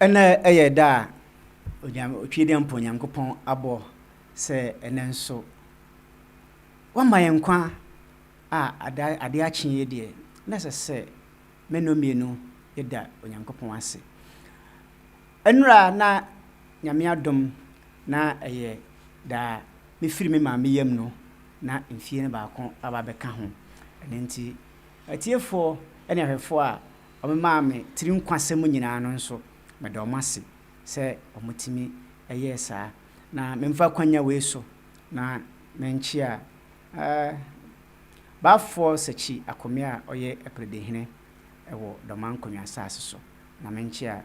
Ɛnnɛ yɛ da a Onyame Otwedeɛmpo Nyankopɔn abɔ sɛ ɛnnɛ nso wama yɛn nkwa a ada adeɛ akye yi deɛ na ɛsɛ sɛ me no mmienu yɛda Onyankopɔn ase. Ɛnora na Nyame adom na ɛyɛ da a mefiri me maame yam no na mfie no baako aba abɛka ho. Ɛno nti atiefoɔ ne ahwɛfoɔ a wɔmaa me tiri nkwasɛm nyinaa no nso, meda wɔn ase sɛ wɔtumi yɛɛ saa. Na memfa akwanya wei so na menkyea Baafoɔ Sakyi Akome a ɔyɛ Apiredehene wɔ Dɔma Nkonnwa asase so, na menkyea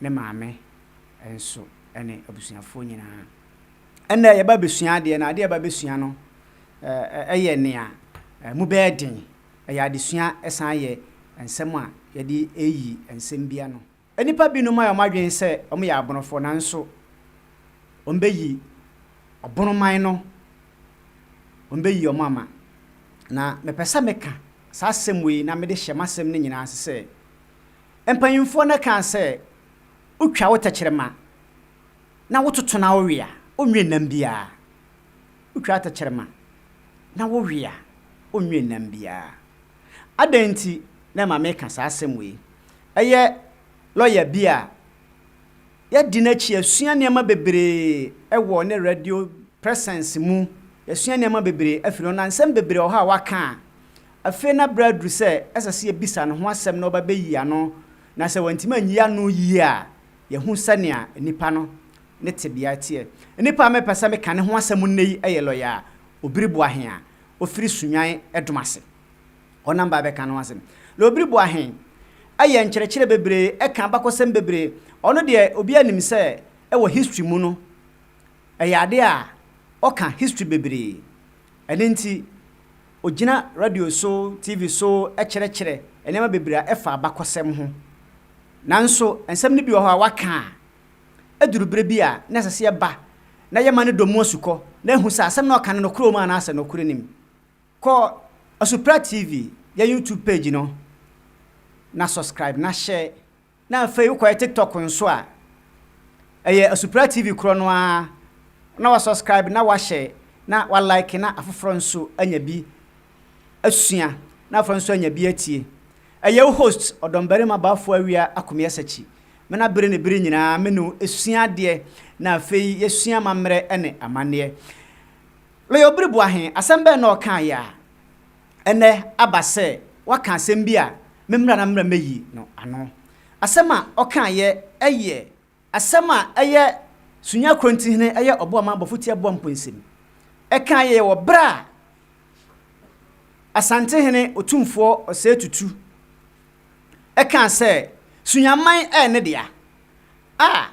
ne maame nso ne abusuafoɔ nyinaa. Ɛnnɛ yɛba abɛsua adeɛ, na adeɛ a yɛba abɛsua no yɛ nea mu bɛyɛ den. Ɛyɛ adesua san yɛ nsɛm a yɛde reyi nsɛm bi ano. Nnipa binom ayɛ wɔn adwene sɛ wɔyɛ abonofoɔ nanso wɔbɛyi ɔbonoman no, wɔbɛyi wɔn ama. Na mepɛ sɛ meka saa asɛm wei na mede hyɛ m'asɛm no nyinaa ase sɛ, mpanyimfoɔ no kaa sɛ wotwa wo tɛkyerɛma na wototo na wowe a, wonwe nam biara. Wotwa tɛkyerɛma na wowe a, onnwen nam biara. Adɛn nti na ɛma meka saa asɛm wei? Ɛyɛ lɔya bi a yɛadi n'akyi asua nneɛma bebree wɔ ne radio presence mu. Yɛasua nneɛma bebree afiri hɔ, na nsɛm bebree wɔ hɔ a waka a, afei na berɛ aduru sɛ ɛsɛ sɛ yɛbisa ne ho asɛm na ɔba bɛyi ano, na sɛ wantumi anyi ano yie a, yɛahu sɛnea nipa no ne tebea teɛ. Nipa a mepɛ sɛ meka ne ho asɛm nnɛ yi yɛ lɔya Obiri Boahen a ɔfiri Sunyani dom ase. Ɔnam ba bɛka ne ho asɛm. Na Obiri Boahen yɛ nkyerɛkyerɛ bebree, ka abakɔsɛm bebree. Ɔno deɛ obiara nim sɛ wɔ history mu no, ɛyɛ adeɛ a ɔka history bebree. Ɛno nti, ɔgyina radio so, TV so kyerɛkyerɛ nneɛma bebree a ɛfa abakɔsɛm ho. Nanso nsɛm no bi wɔ hɔ a waka a, Ɛduru berɛ bi a, na ɛsɛ sɛ yɛba na yɛma no dɔ mu asukɔ na ahu sɛ asɛm no a ɔka no nokorɛ wɔ mu anaasɛ nokorɛ nnim. Kɔ Asupra TV yɛn YouTube page no na subscribe na share. Na afei wokɔyɛ TikTok nso a, ɛyɛ Asupra TV korɔ no ara na wa subscribe na wa share na wa like na afoforɔ nso anya bi asua na afoforɔ nso anya bi atie. Ɛyɛ wo host Ɔdɔmbarima Bafo Awia Akomeasakyi. Me na bere ne bere nyinaa me ne wo sua adeɛ, na afei yɛsua amammerɛ ne amanneɛ. Lɔya Obiri Boahen, asɛm bɛn na ɔkaeɛ a ɛnnɛ aba sɛ waka asɛm bi a me mmra na mmra mmɛyi no ano? Asɛm a ɔkaeɛ yɛ asɛm a ɛyɛ Sunya Krontihene ɛyɛ Ɔboaman Bɔfotia Boa Mponsem ɛkaeɛ wɔ berɛ a Asantehene Otumfoɔ Osei Tutu kaa sɛ Sunyaman yɛ ne dea. A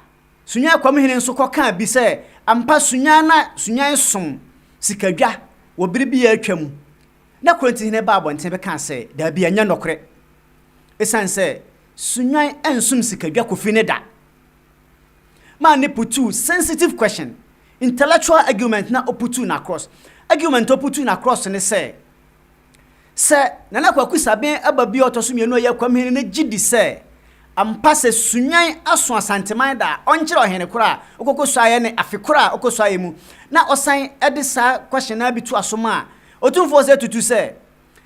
Sunya Akwamhene nso kɔkaa bi sɛ ampa Sunya na Sunyan som sikadwa wɔ bere bi a atwa mu. Na Korintihene baa abɔnten bɛkaa sɛ daabi ɛnyɛ nɔkorɛ. Esiane sɛ Sunyan nsom sikadwa Kofi ne da. Maa ne putuu sensitive question, intellectual argument na ɔputuu no across. Argument a ɔputuu no across ne sɛ, Sɛ Nana Kwaku Saben aba bi a ɔtɔ so mmienu a ɔyɛ Akwamhene no gye di sɛ ampa sɛ Sunyani aso Asanteman da a, ɔnkyerɛ ɔhene koro a ɔkɔkɔ suaeɛ ne afe koro a ɔkɔ suaeɛ mu na ɔsan de saa question no ara bi to aso ma Otumfoɔ Osei Tutu sɛ,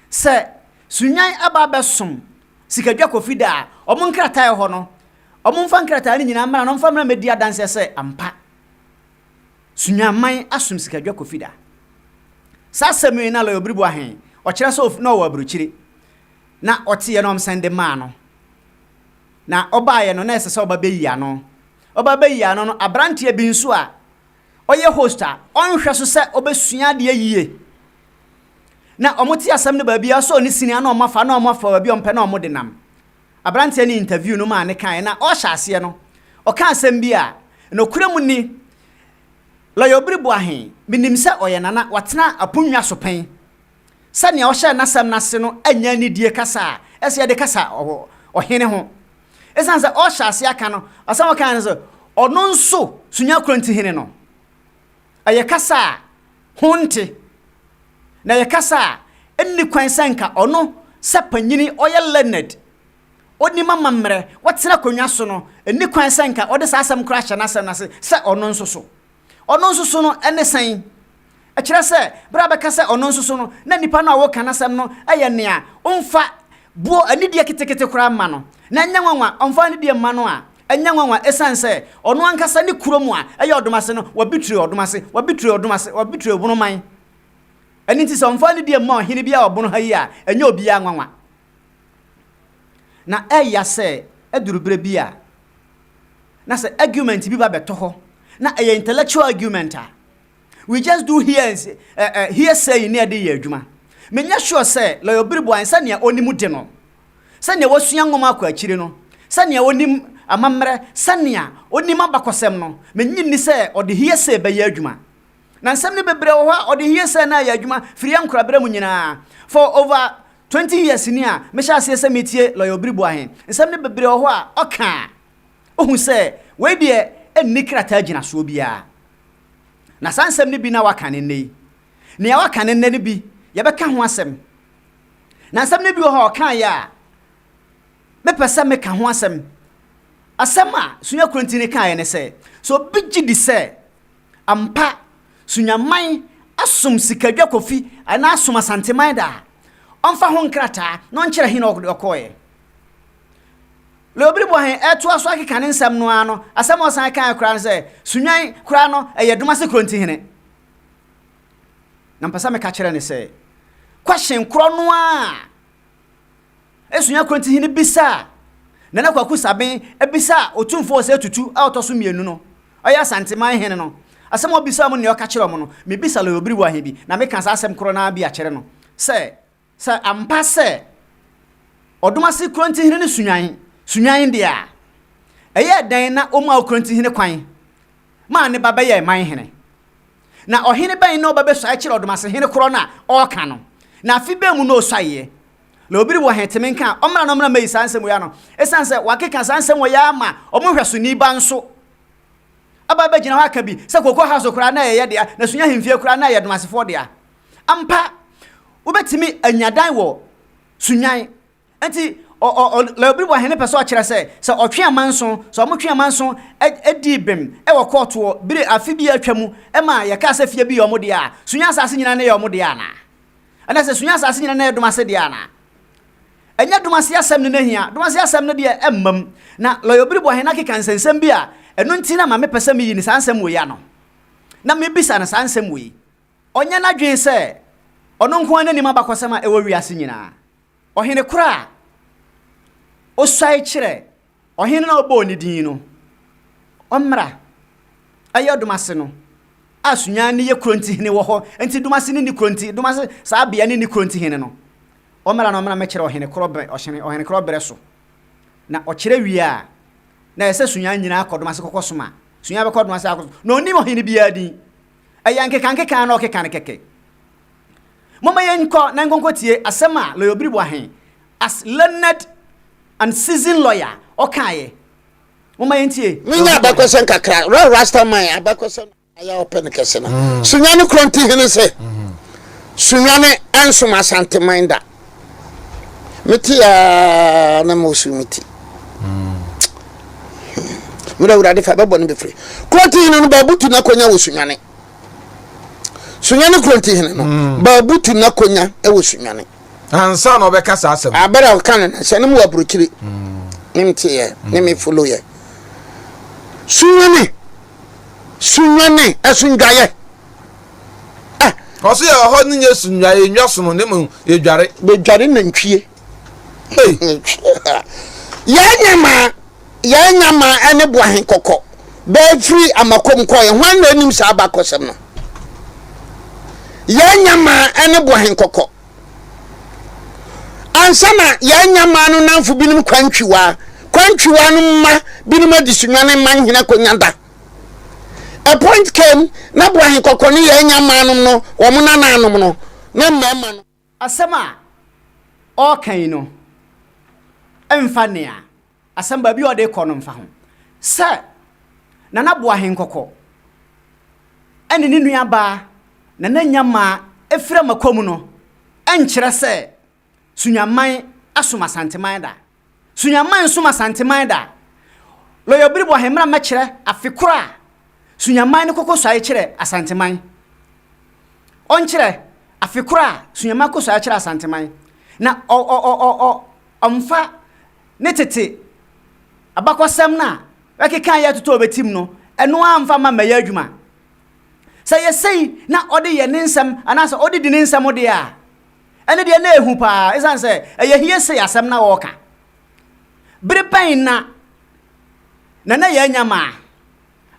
sɛ Sunyani aba abɛsom Sikadwa Kofi da a, wɔn nkrataa a ɛwɔ hɔ no, wɔmfa nkrataa no nyinaa mmra na wɔmfa mmra mmɛdi adanseɛ sɛ ampa Sunyanman asom Sikadwa Kofi da. Saa asɛm yi na Lɔya Obiri Boahen, ɔkyerɛ sɛ na ɔwɔ aburokyire, na ɔteeɛ na wɔsan de maa no. Na ɔbaeɛ no, na ɛsɛ sɛ ɔba bɛyi ano. Ɔba bɛyi ano no, aberanteɛ bi nso a ɔyɛ host a ɔnhwɛ so sɛ ɔbɛsua adeɛ yie. Na wɔte asɛm no baabi a ɔsɛ ɔne sini na wɔafa na wɔafa baabi a wɔpɛ na wɔde nam. Aberanteɛ no interview no maa ne kaeɛ na ɔrehyɛ aseɛ no, ɔka asɛm bi a nokorɛ mu ni, Lɔya Obiri Boahen, menim sɛ ɔyɛ nana, watena aponnwa so pɛn. Sɛnea ɔhyɛɛ n'asɛm no ase no nyɛ anidie kasa a ɛsɛ yɛde kasa ɔhene ho. Ɛsiane sɛ ɔrehyɛ aseɛ aka no, asɛm a ɔkaeɛ no sɛ, ɔno nso Sunya Kurantihene no. Ɛyɛ kasa a ho nte, na ɛyɛ kasa a ɛnni kwan sɛ nka ɔno sɛ panyini ɔyɛ learned. ɔnim amammerɛ, watena akonnwa so no, ɛnni kwan sɛ nka ɔde saa asɛm koraa hyɛ n'asɛm no ase sɛ ɔno nso so. Ɔno nso so no ne sɛn? Ɛkyerɛ sɛ, bere a bɛka sɛ ɔno nso so no, na nipa no a wɔreka n'asɛm no yɛ nea ɔmfa buo anidie ketekete koraa mma no. Na ɛnyɛ nwanwa, ɔmfa anidie mma no a, ɛnyɛ nwanwa esiane sɛ ɔno ankasa ne kurom a ɛyɛ Ɔdomase no, wabitire Ɔdomase, wabitire Ɔdomase, wabitire Obonoman. Ɛno nti sɛ ɔmfa anidie mma ɔhene biara wɔ Bono ha yi a, ɛnyɛ obiara nwanwa. Na ɛya sɛ aduru berɛ bi a, na sɛ argument bi ba bɛtɔ hɔ, na ɛyɛ intellectual argument a, we just do here, hearsay ne ɛde yɛ adwuma. Menyɛ sure sɛ Lawyer Obiri Boahen sɛnea ɔnim de no, sɛnea wasua nwoma akɔ akyiri no, sɛnea ɔnim amammerɛ, sɛnea ɔnim abakɔsɛm no, mennye nni sɛ ɔde hearsay bɛyɛ adwuma. Na nsɛm no bebree wɔ hɔ a ɔde hearsay no ayɛ adwuma firi yɛn nkoraberɛ mu nyinaa. For over 20 years ni a mehyɛ aseɛ sɛ metie Lawyer Obiri Boahen, nsɛm no bebree wɔ hɔ a ɔka a, wohu sɛ wei deɛ ɛnni krataa gyinasoɔ biara. Na saa nsɛm no bi na waka no nnɛ yi. Nea waka no nnɛ no bi, yɛbɛka ho asɛm. Na nsɛm no bi wɔ hɔ a ɔkaeɛ a, mepɛ sɛ meka ho asɛm. Asɛm a Sunya Kurontini kaeɛ ne sɛ, sɛ obi gye di sɛ ampa Sunyaman asom Sikadwa Kofi anaa asom Asanteman da a, ɔmfa ho nkrataa na ɔnkyerɛ he na ɔkɔeɛ. Leobiri Boahen retoa so akeka ne nsɛm no ara no, asɛm a ɔsan kaeɛ koraa ne sɛ, Sunyan koraa no, ɛyɛ Domase Kurontihene. Na mpɛ sɛ meka kyerɛ no sɛ, question korɔ no ara a Sunyan Kurontihene bisaa Nana Kwaku Saben bisaa Otumfoɔ Osei Tutu a ɔtɔ so mmienu no, ɔyɛ Asanteman hene no, asɛm a ɔbisaa mu ne nea ɔka kyerɛɛ wɔn no, mebisa Leobiri Boahen bi, na meka saa asɛm korɔ no ara bi akyerɛ no sɛ, Sɛ ampa sɛ Ɔdomase Kurontihene no sunyan sunyan deɛ a, ɛyɛɛ dɛn na ɔmaa Okurontihene kwan maa ne ba bɛyɛɛ man hene? Na ɔhene bɛn na ɔba bɛsuae kyerɛ Ɔdomase hene korɔ no a ɔreka no? Na afe bɛn mu na ɔsuaeɛ? Na obi wɔ he teme nka a, ɔmmra na ɔmmra mmɛyi saa nsɛm wei ano. Esiane sɛ wɔakeka saa nsɛm wei ara ma wɔn nhwɛsoni ba nso aba abɛgyina hɔ aka bi sɛ Cocoa House koraa na ɛyɛ dea, na Sunya Ahemfie koraa na ɛyɛ Domasefoɔ dea. Ampa, wobɛtumi anya dan wɔ Sunnyan. Enti, Lɛobiribo ahene pɛ sɛ ɔkyerɛ sɛ, sɛ ɔtwe amanso, sɛ wɔtwe amanso dii bem wɔ kɔɔto wɔ bere afe bi a atwa mu ma yɛkaa sɛ fie bi yɛ wɔn dea a, Sunnyan asase nyinaa na ɛyɛ wɔn dea anaa? Anaasɛ Sunnyan asase nyinaa na ɛyɛ Domase dea anaa? Ɛnyɛ Domase asɛm no na ehia. Domase asɛm no deɛ ɛmma mu. Na Lɔyɔbiribo ahene akeka nsɛnsɛm bi a ɛno nti na ma mepɛ sɛ meyi no saa nsɛm wei ano, na mebisa no saa nsɛm wei. Ɔnyɛ n'adwene sɛ ɔno nko ara na nim abakɔsɛm a ɛwɔ wiase nyinaa. Ɔhene koro a osuae kyerɛ ɔhene no a ɔbɔɔ ne din no, ɔmmra. Ɛyɛ Domase no a Sunyani yɛ kurontihene wɔ hɔ, enti Domase no nni kuronti, Domase saa bea no nni kurontihene no. Ɔmmra na ɔmmra mmɛkyerɛ ɔhene koro bere, ɔhene, ɔhene koro berɛ so. Na ɔkyerɛ wie a, na ɛsɛ sɛ Sunyani nyinaa kɔ Domase kɔkɔ som a, Sunyani bɛkɔ Domase akɔsom. Na ɔnnim ɔhene biara din. Ɛyɛ nkekankeka na ɔkeka no kɛkɛ. Momma yɛnkɔ na nkɔnkɔtie asɛm a Lawyer Obiri Boahen, as learned and seasoned lawyer, ɔkaeɛ. Momma yɛntie. Menya abakɔsɛm kakra, Rɔ Rasta man abakɔsɛm ayɛ a ɔpɛ no kɛse no. Sunyani Kronti hene se, Sunyani nsom Asanteman da. Mete aa na mosu me ti. Mmerɛ Awurade fa bɛbɔ no bɛfiri. Kronti hene no baabutu n'akonya wɔ Sunyani. Sunyani Kronti hene no baabutu n'akonya wɔ Sunyani. Ansa na ɔbɛka saa asɛm. Abere a ɔka no no sɛ ne mu wɔ aburokyire. Ne mteɛ ne me follow yɛ. Sunyani Sunyani ɛsundwaeɛ. Ah. Ɔso yɛ hɔ no nyɛ sunnwaeɛ nnwa sono ne mu yɛdware. Bɛdware nantwie. Yɛn nyamaa yɛn nyamaa ɛne boahen kɔkɔ bɛfiri amakom kɔɛ hwan na anim saa abakɔsɛm no yɛn nyamaa ɛne boahen kɔkɔ ansa na yɛn nyamaa no namfo binom kwantwiwa kwantwiwa no mma binom adi sunwane mma nhene konya da A point came na Boahe Kɔkɔ ne Yaa Nyamaa nom no wɔn nananom no na mmarima no. Asɛm a ɔreka yi no mfa nea asɛm baabi a ɔde rekɔ no mfa ho. Sɛ Nana Boahe Nkɔkɔ ne ne nuabaa Nana Nyamaa firi Amakwa mu no nkyerɛ sɛ Sunyaman asom Asanteman da. Sunyaman nsom Asanteman da. Lɔya Obiri Boahen mmra mmɛkyerɛ afe koro a Sunyaman no kɔkɔ suae kyerɛ Asanteman. Ɔnkyerɛ afe koro a Sunyaman kɔ suae kyerɛ Asanteman. Na ɔ ɔ ɔ ɔ ɔ ɔmfa ne tete abakɔsɛm no a ɛkeka yɛ totɔ ɔbɛtim no, ɛno ara mfa mma mmɛyɛ adwuma. Sɛ yɛ sei na ɔde yɛ ne nsɛm anaasɛ ɔde di ne nsɛm deɛ a, ɛne deɛ na ɛhu paa ɛsiane sɛ ɛyɛ hearsay asɛm na ɔreka. Bere bɛn na Nana Yaa Nyamaa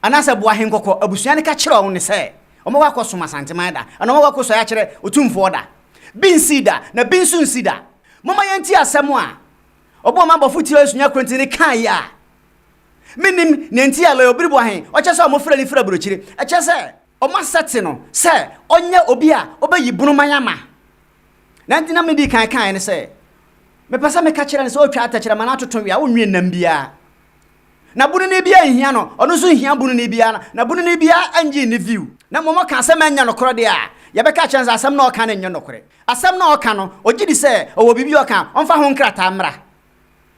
anaasɛ Boahenkɔkɔ abusua no ka kyerɛɛ wɔn sɛ wɔbɛkɔ akɔsom Asanteman da anaa wɔbɛkɔ akɔsuae akyerɛ Otumfoɔ da? Bi nsii da, na bi nso nsi da. Momma yɛntie asɛm a Ɔboaman bɔfo Tio Sunya Kronti no kae a Mennim nea enti a Lɔya Obiri Boahen ɔkyɛ sɛ wɔfrɛ no firi aburokyire. Ɛkyerɛ sɛ wɔasɛte no sɛ ɔnyɛ obi a ɔbɛyi bonoman ama. Na enti na medii kan kaeɛ ne sɛ, mepɛ sɛ meka kyerɛ no sɛ ɔtwa atɛkyerɛma no atoto we a ɔnwe nam biara. Na bononi biara nhia no, ɔno nso nhia bononi biara, na bononi biara nnye nni view. Na mmom ɔka asɛm a ɛnyɛ nokorɛ deɛ a, yɛbɛka akyerɛ no sɛ asɛm no a ɔka no nyɛ nokorɛ. Asɛm no a ɔka no, ɔgye di sɛ ɔwɔ biribi a ɔka a, ɔmfa ho nkrataa mmra.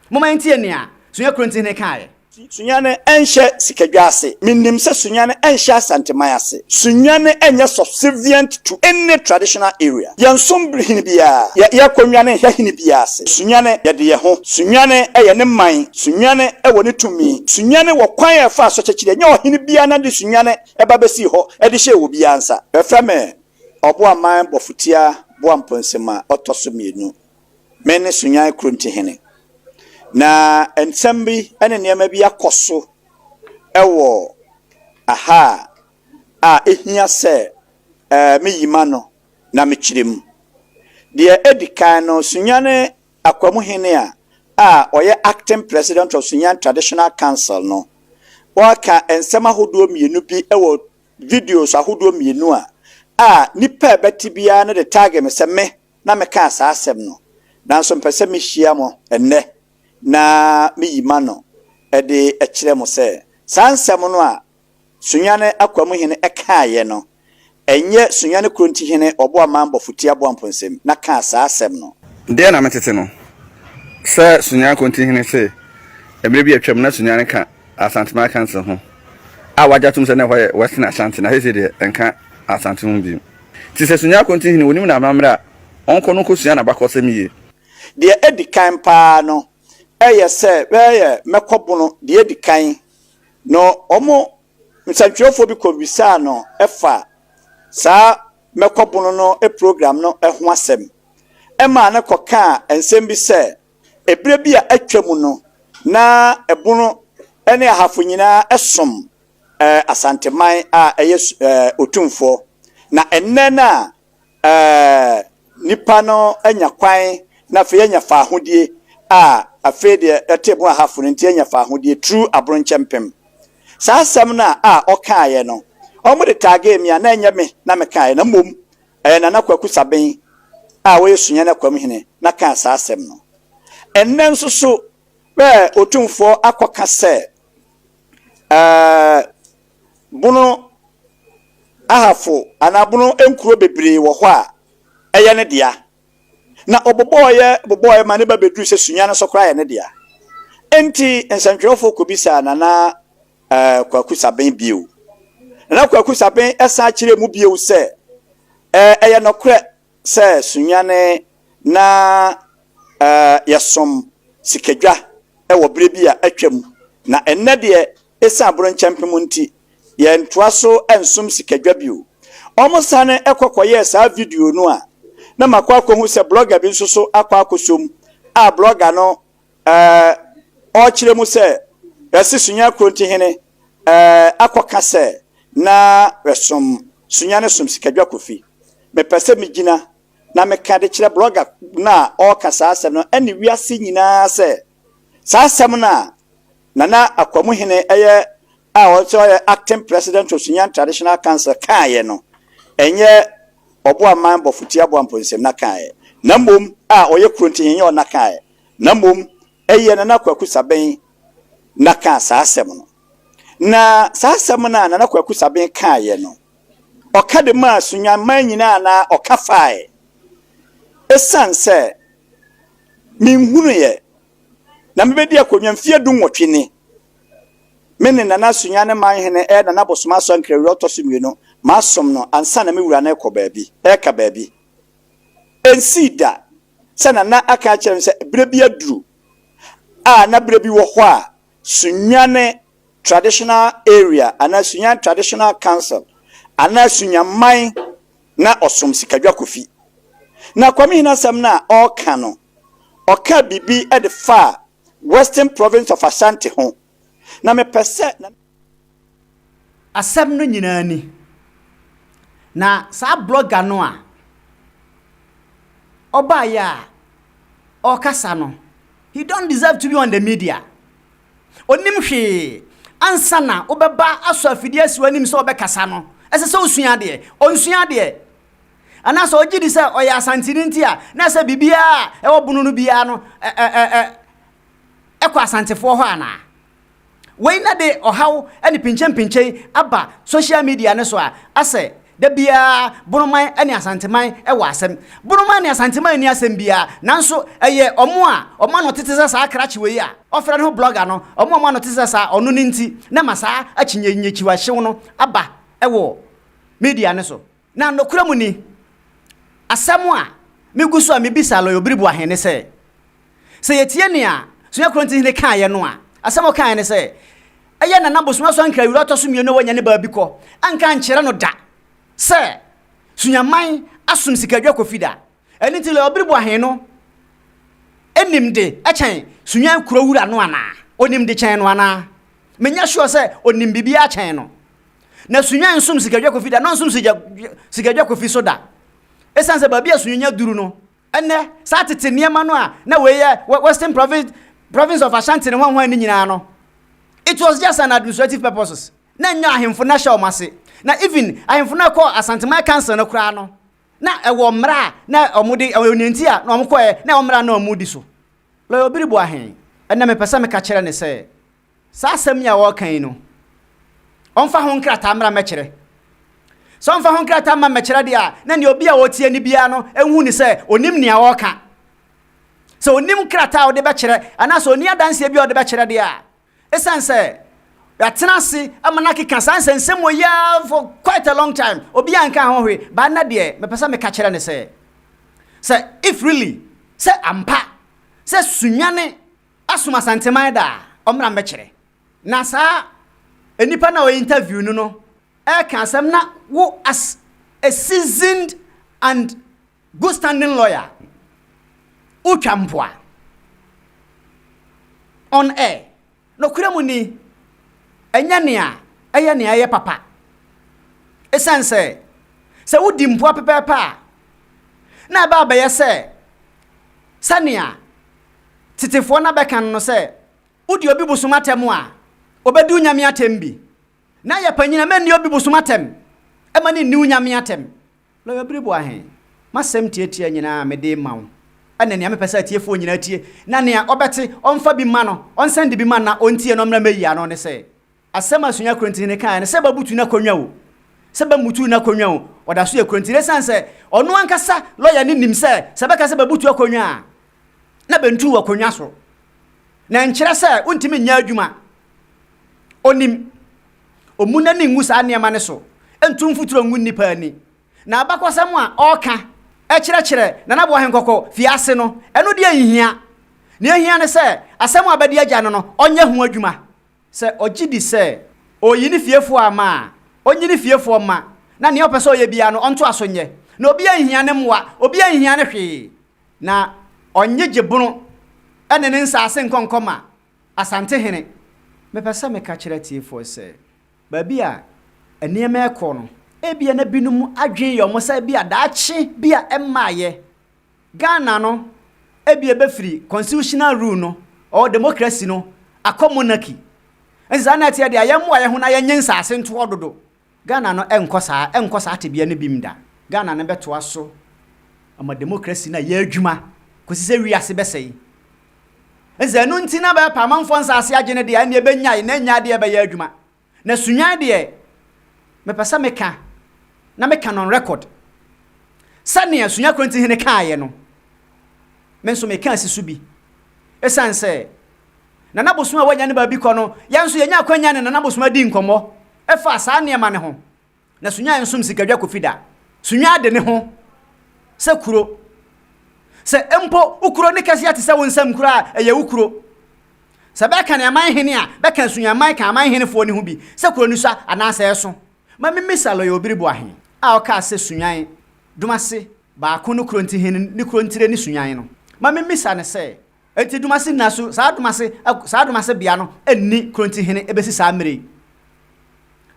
Momma yɛntie nea Sunyani Kurontihene kaeɛ. Sunyani nhyɛ sikadwa ase. Menim sɛ Sunyani nhyɛ Asanteman ase. Sunyani nyɛ subservient to any traditional area. Yɛnsom hene biara. Yɛ yɛkɔ Nwane nhwɛ hene biara ase. Sunyani yɛde yɛn ho. Sunyani yɛ ne man. Sunyani wɔ ne tumi. Sunyani wɔ kwan a ɛfa so kyekyere. Ɛnyɛ ɔhene biara na de Sunyani ba bɛsii hɔ de hyɛɛ obiara nsa. Bɛfrɛ me Ɔboaman Bɔfotia Boamponsem a ɔtɔ so mmienu. Me ne Sunyani Kurontihene. Na nsɛm bi ne nneɛma bi akɔ so wɔ aha a ɛhia sɛ meyi m'ano na mekyerɛ mu. Deɛ ɛdi kan no, Sunyani Akwamuhene a a ɔyɛ Acting President of Sunyani Traditional Council no, waka nsɛm ahodoɔ mmienu bi wɔ videos ahodoɔ mmienu a a nnipa a ɛbɛte biara no de tag me sɛ me na mekaa saa asɛm no, nanso mepɛ sɛ mehyia mo ɛnnɛ na meyi m'ano de kyerɛ mo sɛ saa nsɛm no a Sunyani Akwamuhene kaeɛ no, ɛnyɛ Sunyani Kurontihene Ɔboaman Bɔfotia Boamponsem na kaa saa asɛm no. Deɛ na metete no, sɛ Sunyani Kurontihene se mmerɛ bi atwam na Sunyani ka Asanteman Council ho a wagye atom sɛ na ɛhɔ yɛ Western Ashanti na seesei deɛ ɛnka Asante ho bio. Nti sɛ Sunyani Kurontihene onim n'amammerɛ a, ɔnkɔ no nkɔsua n'abakɔsɛm yie. Deɛ edi kan pa ara no, ɛyɛ sɛ bɛyɛ mɛkɔ bono deɛ edi kan no, wɔn nsɛntwerɛfoɔ bi kɔbisaa no fa saa mɛkɔ bono no program no ho asɛm. Ɛmaa no kɔkaa nsɛm bi sɛ, ɛberɛ bi a atwa mu no, na ɛbono ne ahafo nyinaa som Asanteman a ɛyɛ Otumfoɔ. Na ɛnnɛ no a ɛɛ nipa no anya kwan na afei anya faahodie a afei deɛ ɛte bo ahafo no nti anya faahodie turu abronkyɛ mpem. Saa asɛm no a a ɔkaeɛ no, wɔn de taagee me a na ɛnyɛ me na mekaeɛ na mmom ɛyɛ Nana Kwaku Saben a ɔyɛ Sunyani Akwamhene na kaa saa asɛm no. Ɛnnɛ nso so bɛɛ Otumfoɔ akɔka sɛ ɛɛ Bono ahafo anaa bono nkuro bebree wɔ hɔ a ɛyɛ ne dea. Na ɔbobɔeɛ bobɔeɛ ma ne ba bɛduru sɛ Sunya no nso koraa yɛ ne dea. Enti nsɛntwerɛfoɔ kɔbisaa Nana eh, Kwaku Saben bio. Nana Kwaku Saben san kyerɛɛ mu bio sɛ, eh, ɛyɛ nɔkorɛ sɛ Sunyane na eh, yɛsom sikadwa wɔ berɛ bi a atwam, na ɛnnɛ deɛ Esiane abronkyɛmpem nti, yɛntoa so nsom sikadwa bio. Wɔsan kɔ kɔyɛɛ saa video no a, na makɔ akɔhu sɛ blogger bi nso so akɔ akɔsɔ mu a blogger no ɔrekyerɛ mu sɛ yɛse Sunya Krontihene akɔka sɛ na yɛsom Sunya no som sikadwa Kofi. Mepɛ sɛ megyina na meka de kyerɛ blogger no a ɔreka saa asɛm no ne wiase nyinaa sɛ saa asɛm no a Nana Akwamuhene yɛ a ɔsɛ ɔyɛ acting president of Sunyani Traditional Council kaeɛ no, ɛnyɛ Ɔboaman Bɔfotia Boamponsem na kaeɛ, na mmom a ɔyɛ Kurontihene nyɛ ɔna kaeɛ, na mmom ɛyɛ Nana Kwaku Saben na kaa saa asɛm no. Na saa asɛm no a Nana Kwaku Saben kaeɛ no, ɔka de maa Sunyanman nyinaa anaa ɔka faeɛ? Ɛsiane sɛ menhunuiɛ. Na mebɛdi akonnwa mfeɛ 18 ni. Me ne Nana Sunyani Manhene ɛyɛ Nana Bosomaso Ankrɛwura ɔtɔ so mmienu, masom no ansa na me wura no rekɔ baabi, reka baabi. Ɛnsii da sɛ Nana aka akyerɛ me sɛ berɛ bi aduru a na berɛ bi wɔ hɔ a Sunyani Traditional Area anaa Sunyani Traditional Council anaa Sunyaman na ɔsom Sikadwa Kofi. Na Kwame Hene asɛm no a ɔreka no, ɔkaa biribi de faa Western Province of Ashanti ho, na mepɛ sɛ na. Asɛm no nyinaa ni. Na saa blogger no a ɔbaeɛ a ɔrekasa no, he don't deserve to be on the media. Ɔnnim hwee. Ansa na wobɛba asɔ afidie asi w'anim sɛ wobɛkasa no, ɛsɛ sɛ wosua adeɛ. Ɔnsua adeɛ. Anaasɛ ɔgye di sɛ ɔyɛ Asanteni nti a, na ɛsɛ biribiara a ɛwɔ bono no biara no ɛkɔ Asantefoɔ hɔ anaa? Wei na de ɔhaw ne pinkyenpinkyen aba social media no so a asɛ da biara Bonoman ne Asanteman wɔ asɛm. Bonoman ne Asanteman nni asɛm biara, nanso ɛyɛ wɔn a wɔn ano tete sɛ saa krakye wei a ɔfrɛ ne ho blogger no, wɔn a wɔn ano tete sɛ saa ɔno no nti na ɛma saa akyinnyekyiwahyew no aba wɔ media no so. Na nokorɛ mu ni, asɛm a megu so a mebisa Lɔya Obiri Boahen ne sɛ, sɛ yɛtie nea Sunyani Kurontihene kaeɛ no a, asɛm a ɔkaeɛ ne sɛ, ɛyɛ Nana Bosomaso Ankrah Awura ɔtɔ so mmienu a wanya ne baabi kɔ anka ankyerɛ no da sɛ Sunyaman asom Sikadwa Kofi da. Ɛno nti Lɔya Obiri Boahen no nim de kyɛn Sunyan kuro wura no anaa? Ɔnim de kyɛn no anaa? Menyɛ sure sɛ ɔnim biribiara kyɛn no. Na Sunyani nsom Sikadwa Kofi da, na ɔnsom Sikadwa Kofi so da. Esiane sɛ baabi a Sunyani aduru no, ɛnnɛ, saa tete nneɛma no a na wei yɛ Western Province, Province of Ashanti ne hwanhwan no nyinaa no, it was just an administrative purposes. Na ɛnyɛ ahemfo na ɛhyɛ wɔn ase. Na even ahemfo no a ɛkɔɔ Asanteman Council no koraa no, na ɛwɔ mmara a na wɔde, ɛwɔ nea nti a na wɔkɔɛ, na ɛwɔ mmara a na wɔdi so. Lɔya Obiri Boahen, ɛnnɛ mepɛ sɛ meka kyerɛ no sɛ, Saa asɛm yi a ɔreka yi no, ɔmfa ho nkrataa mmra mmɛkyerɛ. Sɛ ɔmfa ho nkrataa mma mmɛkyerɛ deɛ a, na nea obi a ɔretie no biara no nhu no sɛ ɔnim nea ɔreka. Sɛ ɔnim krataa a ɔde bɛkyerɛ anaasɛ ɔnni adanseɛ bi a ɔde bɛkyerɛ deɛ a, ɛsiane sɛ yɛatena ase ama no akeka saa nsɛnsɛm wɔ yi ara for quite a long time, obiara nka ho hwee, but nnɛ deɛ mepɛ sɛ meka kyerɛ no sɛ, sɛ if really, sɛ ampa sɛ Sunyani Asom Asanteman da a, ɔmmra mmɛkyerɛ. Na saa nipa no a ɔyɛ interview no no ɛreka asɛm na wo as a seasoned and good standing lawyer wotwa mpoa on air. Nokorɛ mu ni, ɛnyɛ nea ɛyɛ nea ɛyɛ papa. Esiane sɛ sɛ wodi mpoa pɛpɛɛpɛ a, na ɛba abɛyɛ sɛ sɛnea tetefoɔ no abɛka no no sɛ, Wodi obi bosom atɛm a, ɔbɛdi wo nyame atɛm bi. Na yɛ panyin a, mɛnni obi bosom atɛm mma no nni wo nyame atɛm. Lɔya Biriboahe, m'asɛm tiatia nyinaa a mede rema wo, ɛne nea mepɛ sɛ atiefoɔ nyinaa tie, na nea ɔbɛte, ɔmfa bi mma no, ɔnsɛnde bi mma no na ɔntie na ɔmmra mmɛyi ano ne sɛ, Asɛm a Sunya Kurontini kae no, sɛ bɛbutu n'akonnwa o, sɛ bɛmmutuu n'akonnwa o, ɔda so yɛ Kurontini esiane sɛ ɔno ankasa lɔya no nim sɛ, sɛ bɛka sɛ bɛbutu akonnwa a, na bɛntuu akonnwa so. Na ɛnkyerɛ sɛ wontumi nyɛ adwuma. Onim. Ommu n'ani ngu saa nneɛma no so, ntu mfuturo ngu nnipa ani. Na abakɔsɛm a ɔreka kyerɛkyerɛ Nana Boahen Kɔkɔ fie ase no, ɛno deɛ nhia. Nea ehia ne sɛ asɛm a bɛde agya no no, ɔnyɛ ho adwuma. Sɛ ɔgye di sɛ ɔreyi ne fiefoɔ ama a, ɔnyi ne fiefoɔ mma, na nea ɔpɛ sɛ ɔyɛ biara no, ɔntoa so nyɛ. Na obiara nhia ne mmoa, obiara nhia no hwee. Na ɔnnyegye bono ne ne nsaase nkɔ nkɔma Asantehene. Mepɛ sɛ meka kyerɛ atiefoɔ sɛ, baabi a nneɛma rekɔ no, ebia na binom adwene yɛ wɔn sɛ ebia daakye bi a ɛmmaeɛ Ghana no ebia ɛbɛfiri constitutional rule no or democracy no akɔ monarchy. Nti saa na ɛteɛ deɛ a, yɛmmoa yɛn ho na yɛnnye nsaase ntoɔ dodo. Ghana no ɛnkɔ saa, ɛnkɔ saa tebea no bim da. Ghana no bɛtoa so ama democracy no ayɛ adwuma kɔsi sɛ wiase bɛsɛe. Nti sɛ ɛno nti na bɛpɛ amanfoɔ nsaase agye no deɛ a, ɛnneɛ bɛnyae na ɛnyɛ adeɛ a ɛbɛyɛ adwuma. Na Sunyani deɛ, mepɛ sɛ meka, na meka no on record, sɛnea Sunya Kronti hene kaeɛ no, me nso meka asi so bi. Ɛsiane sɛ. Nana Bosom a wanya ne baabi kɔ no, yɛn nso yɛnya akwanya ne Nana Bosom adi nkɔmmɔ ɛfa saa nneɛma no ho. Na Sunyani nsom sikadwa kofi da. Sunyani de ne ho sɛ kuro. Sɛ mpo wo kuro ne kɛseɛ te sɛ wo nsam kuro a, ɛyɛ wo kuro. Sɛ bɛka ne aman hene a, bɛka Sunyani man ka aman henefoɔ no ho bi, sɛ kuro no sua anaasɛ ɛso. Ma memmisa Lɔya Obiri Boahen a ɔkaa sɛ Sunyani, Domase, baako no kuro nti hene ne kuro ntire ne Sunyani no. Ma memmisa no sɛ, enti Domase nna so, saa Domase, saa Domase bea no nni kuro nti hene ɛbɛsi saa mmerɛ yi?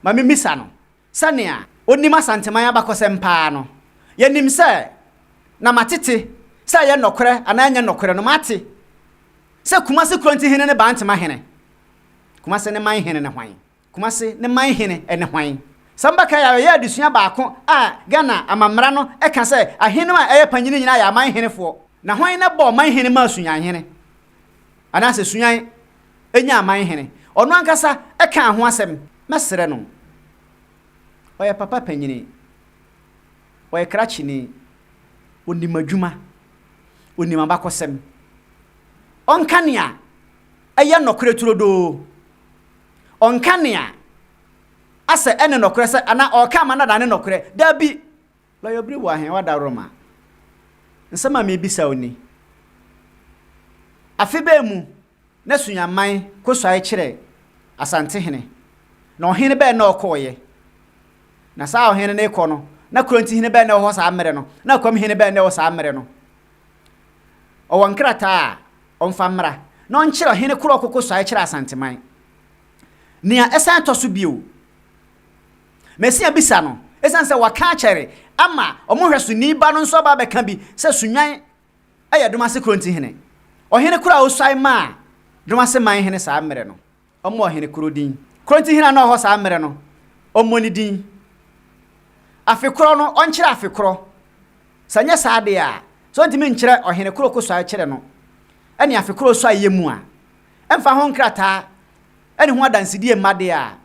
Ma memmisa no, sɛnea ɔnim Asanteman abakɔsɛm paa no, yɛnim sɛ, na matete, sɛ ɛyɛ nɔkorɛ anaa ɛnyɛ nɔkorɛ no, mate sɛ Kumase Kuronti hene ne Bantema hene. Kumase ne man hene ne hwan? Kumase ne man hene ne hwan? Sɛ mobɛkae a, yɛyɛɛ adesua baako a Ghana amammara no ka sɛ ahene a ɛyɛ panyini nyinaa yɛ aman henefoɔ. Na hwan na ɛbɔɔ man hene maa Sunyan hene? Anaasɛ Sunyan nyaa man hene? Ɔno ankasa kaa ho asɛm. Mɛsrɛ no. Ɔyɛ papa panyini. Ɔyɛ krakyeni. Ɔnim adwuma. Ɔnim abakɔsɛm. Ɔnka nea ɛyɛ nɔkorɛ turodoo. Ɔnka nea asɛ ɛne nɔkorɛ sɛ anaa ɔreka ama no adane nɔkorɛ. Dabi! Lɔya Obiri wɔ ahe? Wadaworoma. Nsɛm a merebisa wo ni. Afe bɛn mu na Sunyaman kosuae kyerɛɛ Asantehene, na ɔhene bɛn na ɔkɔeɛ? Na saa ɔhene no rekɔ no, na Kurontihene bɛn na ɛwɔ hɔ saa mmerɛ no? Na Akwamhene bɛn na ɛwɔ saa mmerɛ no? Ɔwɔ nkrataa a ɔmfa mmra na ɔnkyerɛ ɔhene korɔ a ɔkɔkɔsuae kyerɛɛ Asanteman. Nea ɛsan tɔ so bio, Mesia bisa no, esiane sɛ waka akyɛre ama wɔn nhwɛsoni ba no nso aba abɛka bi sɛ Sunyan yɛ Domase Kronti hene. Ɔhene koro a osuae maa Domase man hene saa mmere no, ɔmmɔ ɔhene koro din. Kronti hene a na ɔwɔ hɔ saa mmere no, ɔmmɔ ne din. Afe korɔ no, ɔnkyerɛ afe korɔ. Sɛ ɛnyɛ saa deɛ a, sɛ ɔntumi nkyerɛ ɔhene koro kosuae kyerɛ no ne afe korɔ osuaeɛ mu a, ɛmfa ho nkrataa ne ho adansedie mma deɛ a,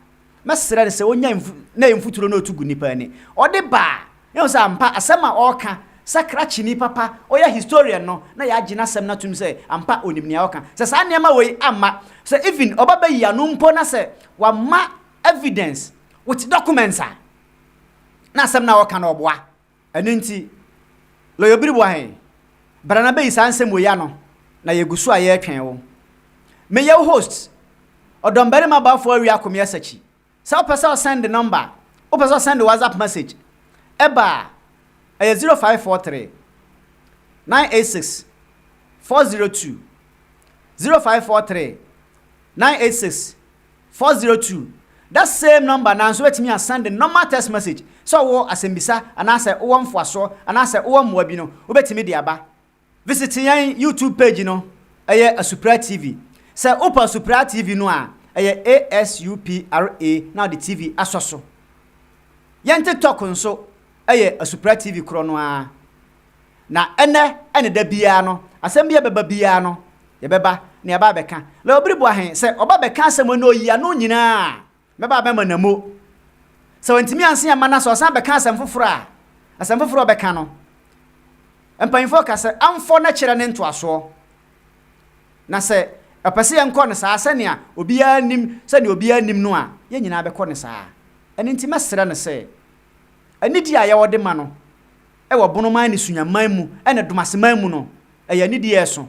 mɛsrɛ no sɛ ɔnya mfu na ɛyɛ mfuturo na ɔtu gu nnipa ani. Ɔde ba a, yɛhu sɛ ampa asɛm a ɔreka sɛ krakyeni papa, ɔyɛ historian no, na yɛagye n'asɛm no atom sɛ ampa ɔnim nea ɔreka. Sɛ saa nneɛma wei amma, sɛ even ɔba bɛyi ano mpo na sɛ wamma evidence with documents a, na asɛm no a ɔreka no ɔboa. Ɛno nti, Lɔya Obiri Boahen, bra na bɛyi saa nsɛm wei ano, na yɛgu so a yɛretwɛn wo. Meyɛ wo host, Ɔdɔmbarima Bafo Awia Akomea Sakyi. Sɛ wopɛ sɛ ɔsɛnde nɔmba a, wopɛ sɛ ɔsɛnde WhatsApp message ɛba a, ɛyɛ 0543 986 402, 0543 986 402. That same number no ara nso wobɛtumi asɛnde normal text message sɛ wowɔ asɛmbisa anaasɛ wowɔ mfoasoɔ anaasɛ wowɔ mmoa bi no, wobɛtumi de aba. Visit yɛn YouTube page no, ɛyɛ Asupra TV. Sɛ wopɛ Asupra TV no a, ɛyɛ A-S-U-P-R-A na wode TV asɔ so. Yɛn TikTok nso yɛ Asupra TV korɔ no ara. Na ɛnnɛ ne da biara no, asɛm bi a ɛbɛba biara no, yɛbɛba na yɛaba abɛka. Na Obiri Boahen, sɛ ɔba bɛka asɛm wei na ɔyi ano nyinaa a, Mɛba abɛma no mo. Sɛ wantumi anse amma na sɛ ɔsan bɛka asɛm foforɔ a, asɛm foforɔ a ɔbɛka no, mpanyinfoɔ ka sɛ amfɔ na kyerɛ ne ntoasoɔ. Na sɛ ɔpɛ sɛ yɛnkɔ no saa sɛnea obiara nim sɛnea obiara nim no a, yɛn nyinaa bɛkɔ no saa. Ɛno nti mɛsrɛ no sɛ, anidie a yɛwɔ de ma no wɔ Bonoman ne Sunyaman mu ne Domaseman mu no, ɛyɛ anidie a ɛso,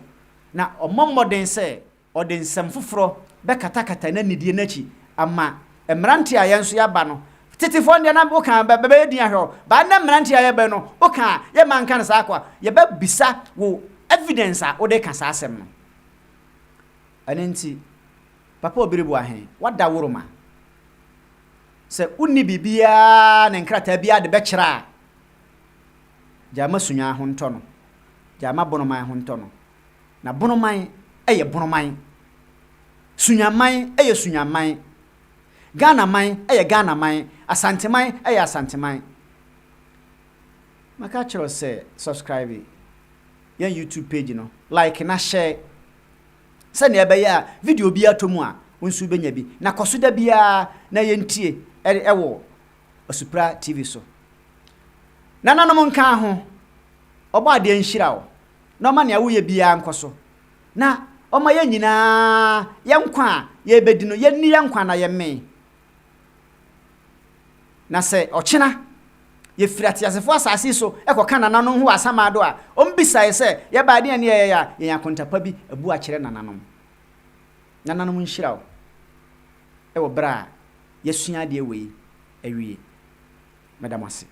na ɔmmɔ mmɔden sɛ Ɔde nsɛm foforɔ bɛkatakata n'anidie no akyi ama mmeranteɛ a yɛn nso yɛaba no. Tetefoɔ no deɛ na woka a bɛbɛyɛ din ahwɛ wo, but nnɛ mmeranteɛ a yɛba yi no, woka a yɛmma nka no saa kwa. Yɛbɛbisa wo evidence a wode ka saa asɛm no. Ɛno nti, Papa Obiri Boahen, woada woroma. Sɛ wonni biribiara ne nkrataa biara de bɛkyerɛ a, gyae ma Sunyani ho ntɔ no, gyae ma Bonoman ho ntɔ no. Na Bonoman yɛ Bonoman. Sunyaman yɛ Sunyaman. Ghanaman yɛ Ghanaman. Asanteman yɛ Asanteman. Maka akyerɛ wo sɛ subscribe yɛn YouTube page no, like na share sɛnea ɛbɛyɛ a video bi atɔ mu a wo nso wobɛnya bi. Na kɔ so da biara na yɛntie wɔ Asupra TV so. Nananom nka ho, Ɔbɔadeɛ nhyira wo. na ɔma nea woyɛ biara nkɔ so, na Ɔmma yɛn nyinaa yɛn nkwa a yɛrebɛdi no, yɛnni yɛn nkwa na yɛmmee. Na sɛ ɔkyena yɛfiri ateasefoɔ asase yi so kɔka nananom ho wɔ asamando a, wɔmmisa yɛn sɛ, 'Yɛbae deɛn ne yɛyɛeɛ a? Yɛn akonta pa bi abu akyerɛ nananom. Nananom nhyira wo wɔ berɛ a yɛasua adeɛ wei awie. Meda mo ase.